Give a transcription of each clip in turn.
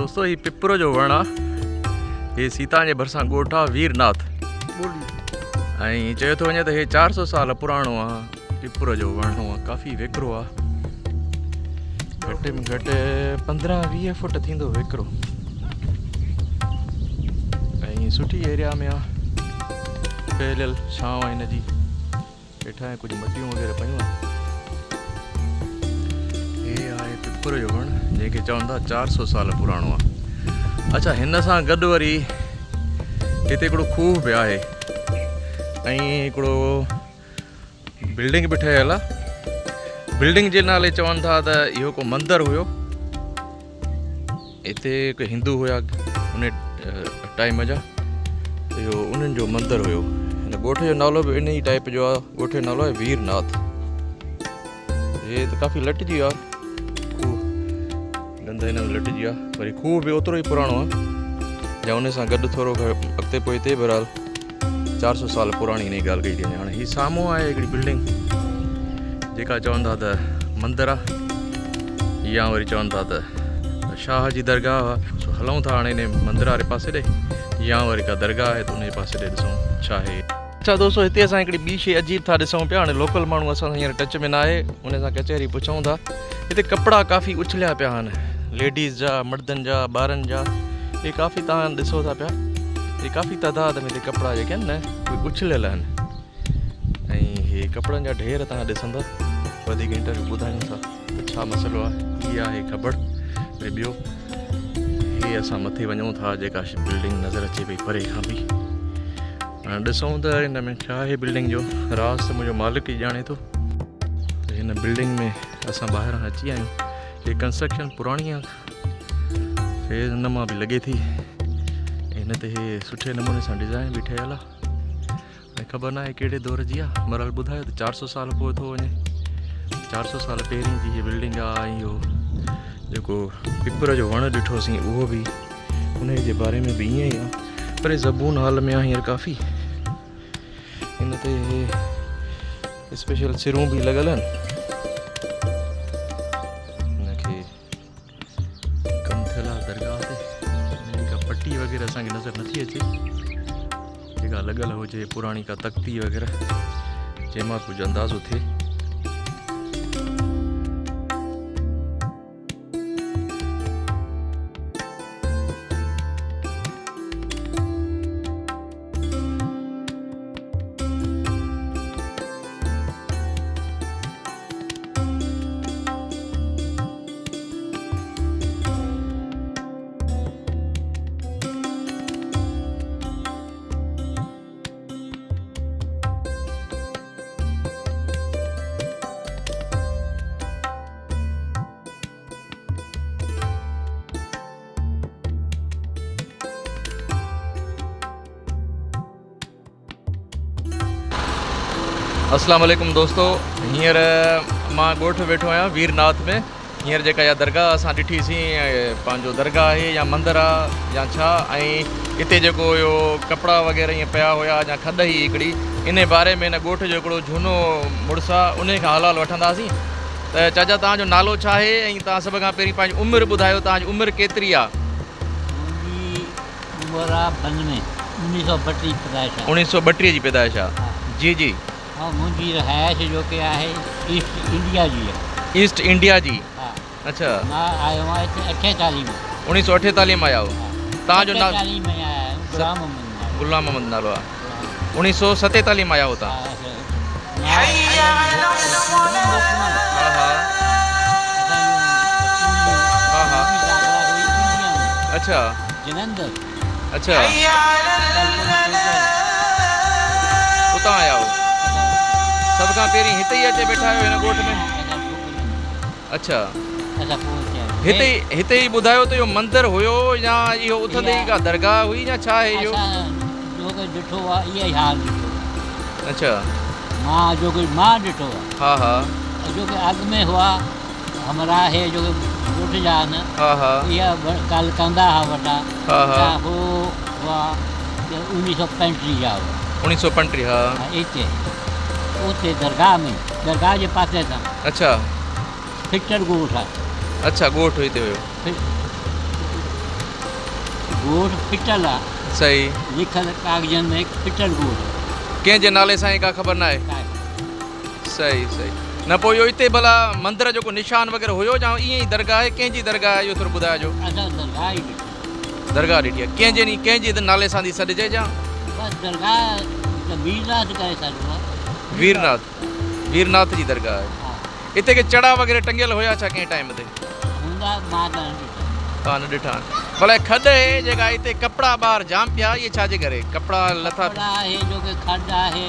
دوستو هي پپر جو وڻ آ. هي سيتا جي ڀرسان ڳوٺ آ ويرناٿ. ۽ چيو ٿو وڃي ته هي 400 سال پراڻو آ. پپر جو وڻ آ ڪافي ويڪرو آ. گهٽ ۾ گهٽ 15 20 فوٽ ٿيندو ويڪرو. ۽ سٺي ايريا ۾ آ. ڦهليل ڇانو آ هن جي. هيٺان ڪجهه مٽيون وغيره پيون آهن. هي آهي پپر جو وڻ جنهن کي چون ٿا 400 سال پراڻو آهي. اڇا هن سان گڏ وري هتي هڪڙو کوهه به آهي ۽ هڪڙو بلڊنگ به ٺهيل آهي. بلڊنگ جي نالي چون ٿا ته اهو ڪو مندر هيو. هتي هڪ هندو هيا ان ٽائيم جا اهو انهن جو مندر هيو هن ڳوٺ جو نالو به ان ئي ٽائيپ جو آهي ڳوٺ جو نالو آهي ويرناٿ هي ته ڪافي لٽجي ويو آهي کوهه گند هن ۾ لٽجي ويو آهي وري کوهه به اوترو ئي پراڻو آهي يا ان سان گڏ ٿورو اڳتي پوئتي بهرحال 400 سال پراڻي هن جي ڳالهه ڪئي ٿي وڃي هاڻي هي سامهون آهي هڪڙي بلڊنگ جيڪا چون ٿا ته مندر آهي يا وري چون ٿا ته شاهه جي درگاهه آهي سو هلون ٿا هاڻي هن مندر واري پاسي ڏي يا وري ڪا درگاهه آهي ته ان جي پاسي ڏي ڏسون ڇا آهي. اڇا دوستو هتي اسان هڪڙي ٻي شي عجيب ٿا ڏسون پيا هاڻي لوڪل ماڻهو اسان سان هينئر ٽچ ۾ نه آهي ان سان ڪچهري پڇون ٿا هتي ڪپڙا ڪافي اڇليا پيا آهن ليڊيز جا مردن جا ٻارن جا هي ڪافي تان ڏسو ٿا پيا هي ڪافي تعداد ۾ هتي ڪپڙا جيڪي آهن نه اهي اڇليل آهن ۽ هي ڪپڙن جا ڍير تان ڏسندا وڌيڪ انٽرويو ٻڌايون ٿا ته ڇا مسئلو آهي هي آهي کبڙ ۽ ٻيو هي اسان مٿي وڃون ٿا جيڪا بلڊنگ نظر اچي پئي پري کان به هاڻي ڏسون ته هن ۾ ڇا آهي بلڊنگ جو راز ته منهنجو مالڪ ئي ڄاڻي ٿو ته هن بلڊنگ ۾ اسان ٻاهران اچي آيا آهيون هي ڪنسٽرڪشن پراڻي آهي فيز هن مان به لڳي ٿي هن تي هي سٺي نموني سان ڊزائن به ٺهيل آهي ۽ خبر ناهي ڪهڙي دور جي آهي بهرحال ٻڌايو ته 400 سال پوء ٿو وڃي 400 سال پهرين جي هي بلڊنگ آهي ۽ اهو جيڪو پپر جو وڻ ڏٺوسين اهو به ان جي باري ۾ به ائين ئي آهي پر زبون حال ۾ آهي هينئر ڪافي هن تي اسپيشل سرون به لڳل آهن هن کي ڪم ٿيل آهي درگاهه تي هن جي ڪا پٽي وغيره اسانکي نظر نٿي اچي جيڪا لڳل هجي پراڻي ڪا تختي وغيره جنهن مان ڪجهه اندازو ٿئي. اسلام عليڪم دوستو هينئر مان ڳوٺ ويٺو آهيان ويرناٿ ۾ هينئر جيڪا اها درگاهه اسان ڏٺي سين پنهنجو درگاهه آهي يا مندر آهي يا ڇا ۽ اتي جيڪو اهو ڪپڙا وغيره ائين پيا هيا يا کڏ هئي هڪڙي ان باري ۾ هن ڳوٺ جو هڪڙو جهونو مڙس آهي ان کان حال احوال وٺنداسين ته چاچا توهان جو نالو ڇا آهي ۽ توهان سڀ کان پهرين پنهنجي عمر ٻڌايو توهان جي عمر ڪيتري آهي؟ منهنجي عمر آ بنوي، اڻويهه سؤ ٻٽيهه پيدائش آ. اڻويهه سؤ ٻٽيهه جي پيدائش آ. جي جي. ۽ منهنجي رهائش جو ڪي آهي ايسٽ انڊيا جي آ. ايسٽ انڊيا جي. ها. اڇا. مان آيو آهيان هتي اٺيتاليهه ۾. اڻويهه سؤ اٺيتاليهه ۾ آيا آهيو. ها. توهان جو نالو. ستيتاليهه ۾ آيا آهيون غلام محمد نالو. غلام محمد نالو آ. اڻويهه سؤ ستيتاليهه ۾ آيا آهيو توهان. ها. ها ها. ها ها. اڇا. جلندر. اڇا. اتان آيا آهيو. سڀ کان پهرين هتي ئي اچي ويٺا آهيو هن ڳوٺ ۾؟ اڇا. هتي هتي ئي ٻڌايو ته اهو مندر هيو يا اهو اٿندي ئي ڪا درگاهه هئي يا ڇا آهي اهو؟ اسان جو ڪجهه ڏٺو آهي اهو ئي حال ڏٺو آهي. اڇا. مان جو ڪجهه مان ڏٺو آهي. ها ها. جو ڪي اڳ ۾ هئا همراهه هي جو ڳوٺ جا آهن ها ها. اها ڳالهه ڪندا ها وڏا ها ها. ته هو هئا 1935 جا هئا. 1935 ها. ها اتي اتي درگاهه ۾ درگاهه جي پاسي سان. اڇا. ڦٽر ڳوٺ آهي. اڇا ڳوٺ هتي هيو. ڳوٺ ڦٽل آ. صحيح. لکيل ڪاغذن ۾ ڦٽل ڳوٺ. ڪنهن جي نالي سان ڪا خبر ناهي. ڪا خبر. صحيح صحيح. نه پوء اهو اتي ڀلا مندر جو ڪو نشان وغيره هيو يا ائين ئي درگاهه آهي ڪنهن جي درگاهه آهي اهو ٿورو ٻڌائجو. اسان درگاهه ئي ڏٺي. درگاهه ڏٺي آهي ڪنهن جي ڪنهن جي نالي سان ٿي سڏجي يا. بس درگاهه ته ويرناٿ ڪري سڏبو آهي. ويرناٿ ويرناٿ جي درگاهه آهي. ها. اتي ڪي چڙا وغيره ٽنگيل هيا ڇا ڪنهن ٽائيم تي؟ هوندا مان ته نه ڏٺا. توهان نه ڏٺا آهن. ڀلا هي کڏ اهي جيڪا اتي ڪپڙا ٻاهر جام پيا اهي ڇا جي ڪري ڪپڙا لٿا ڪپڙا اهي جو ڪي کڏ آهي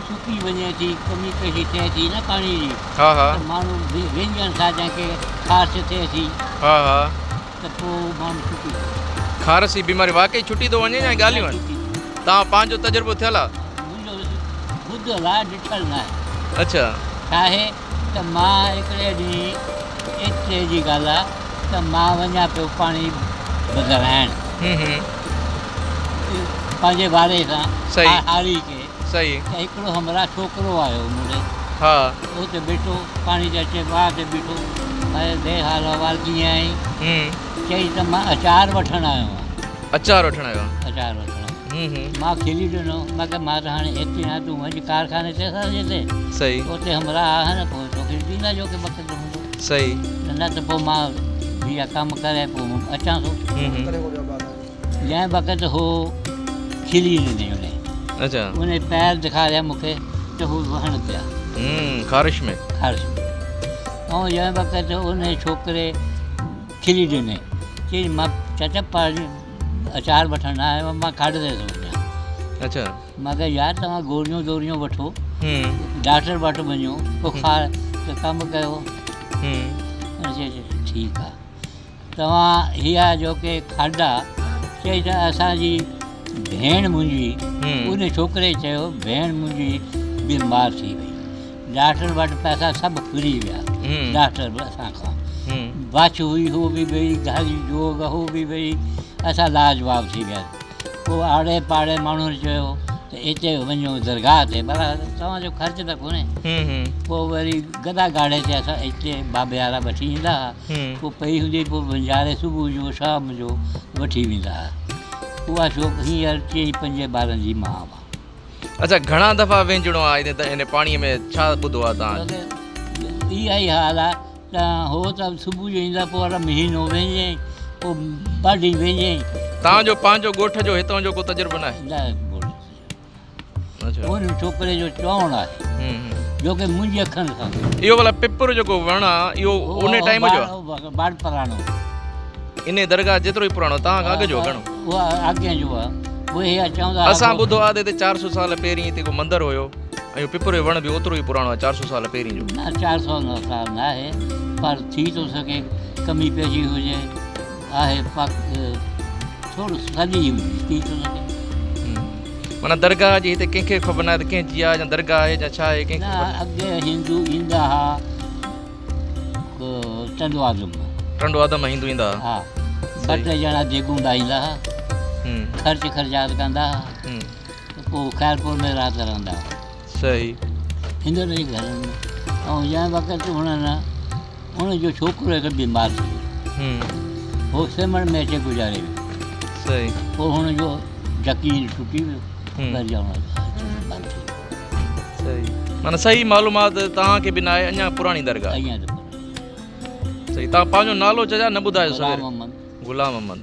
سڪي وڃي ٿي ڪمي پيشي ٿئي ٿي نه پاڻي جي ها ها ته ماڻهو وينجن ٿا جنهن کي خارش ٿئي ٿي ها ها ته پوء ماڻهو ڇٽي ٿو وڃي. خارش جي بيماري واقعي ڇٽي ٿو وڃي يا ڳالهيون آهن؟ توهان پنهنجو تجربو ٿيل آهي؟ منهنجو ٻڌل آهي ڏٺل ناهي. اڇا. ڇا آهي ته مان هڪڙي ڏينهن ايتري جي ڳالهه آهي ته مان وڃان پيو پاڻي بدلائڻ پنهنجي واري سان هاري کي صحيح ته هڪڙو همراهه ڇوڪرو آيو مون ڏي ها اتي بيٺو پاڻي تي اچي واهه تي بيٺو اري ڏي حال احوال ڪيئن آهين چئي ته مان اچار وٺڻ آيو آهيان. اچار وٺڻ آيو آهيان. اچار وٺڻ آيو. مان کلي ڏنو مان چيو مان ته هاڻي هتي آهيان تون وڃ ڪارخاني تي اسان جي هتي. صحيح. اتي همراهه آهن پوء توکي ڏيندا جو ڪي وقت هوندو. صحيح. نه ته پوء مان اها ڪم ڪري پوء اچان ٿو. جنهن وقت هو کلي ڏني انهي. اچا. انهي پير ڏيکاريا مون کي ته هو وهڻ پيا. خارش ۾. خارش ۾. ۽ جنهن وقت انهي ڇوڪري کلي ڏني چي مان چاچا پاڻي اچار وٺڻ نه آيو آهيان مان کاڌ تي ٿو وڃان. اچا. مان چيو يار توهان گوريون دوريون وٺو ڊاڪٽر وٽ وڃو پوء کار ته ڪم ڪيو. چي ٺيڪ آ. توهان اها جو ڪي کاڌ آ چئي ته اسان جي ڀيڻ منهنجي ان ڇوڪري چيو ڀيڻ منهنجي بيمار ٿي وئي ڊاڪٽر وٽ پئسا سڀ ڦري ويا ڊاڪٽر به اسان کان بڇ هئي هو به وئي گهر جي جوڳ هو به وئي اسان لاجواب ٿي ويا پوء آڙي پاڙي ماڻهن چيو ته اتي وڃو درگاهه تي ڀلا توهان جو خرچ ته ڪونهي پوء وري گدا گاڙي تي اسان اتي بابي وارا وٺي ايندا هئا پوء پئي هوندي پوء ونجهاري صبح جو شام جو وٺي ويندا هئا اها شوق هينئر چئين پنجين ٻارن جي ماء آ. اڇا گهڻا دفعا وهنجڻو آ هتي هن پاڻي ۾ ڇا ٻڌو آ توهان؟ اها ئي حال آ ته هو ته صبح جو ايندا پوء وري مهينو وهنجين پوء ٻه ڏينهن وهنجين. توهان جو پنهنجو ڳوٺ جو هتان جو ڪو تجربو ناهي؟ نه ان ڇوڪري جو چوڻ آهي جو ڪي منهنجي اکن سان. اهو ڀلا پپر جيڪو وڻ آ اهو ان ٽائيم جو آ؟ باڙ پراڻو. انهي درگاهه جيترو ئي پراڻو توهان کان اڳ جو آ گهڻو؟ اهو اڳين جو آ. اهي اها چوندا ها. اسان ٻڌو آ ته هتي 400 سال پهرين هتي ڪو مندر هيو ۽ اهو پپر جو وڻ به اوترو ئي پراڻو آ 400 سال پهرين جو. نه 400 نه سال ناهي پر ٿي ٿو سگهي ڪمي پيشي هجي. آهي پاڪ ٿورو سڄي هوندي ٿي ٿو سگهي. معنيٰ درگاهه جي هتي ڪنهن کي خبر ناهي ته ڪنهن جي آهي يا درگاهه آهي يا ڇا آهي ڪنهن کي خبر. نه اڳي هندو ايندا ها ٽنڊو آدم مان. ٽنڊو آدم مان هندو ايندا ها. ها ٻه ٽي ڄڻا ديڳون لاهيندا ها خرچ خرچات ڪندا ها پوء خيرپور ۾ رات رهندا ها. صحيح. هندن جي گهرن ۾ ۽ جنهن وقت هنن ان جو ڇوڪرو هڪ بيمار ٿي ويو. هو سيمڻ ۾ اچي گذاري ويو. صحيح. پوء هن جو يقين ٽٽي ويو. وري هن اچڻ بند ٿي ويو. صحيح. معنيٰ صحيح معلومات توهان کي به ناهي اڃا پراڻي درگاهه. اڃا ته پراڻي. صحيح. توهان پنهنجو نالو چچا نه ٻڌايو غلام محمد. غلام محمد.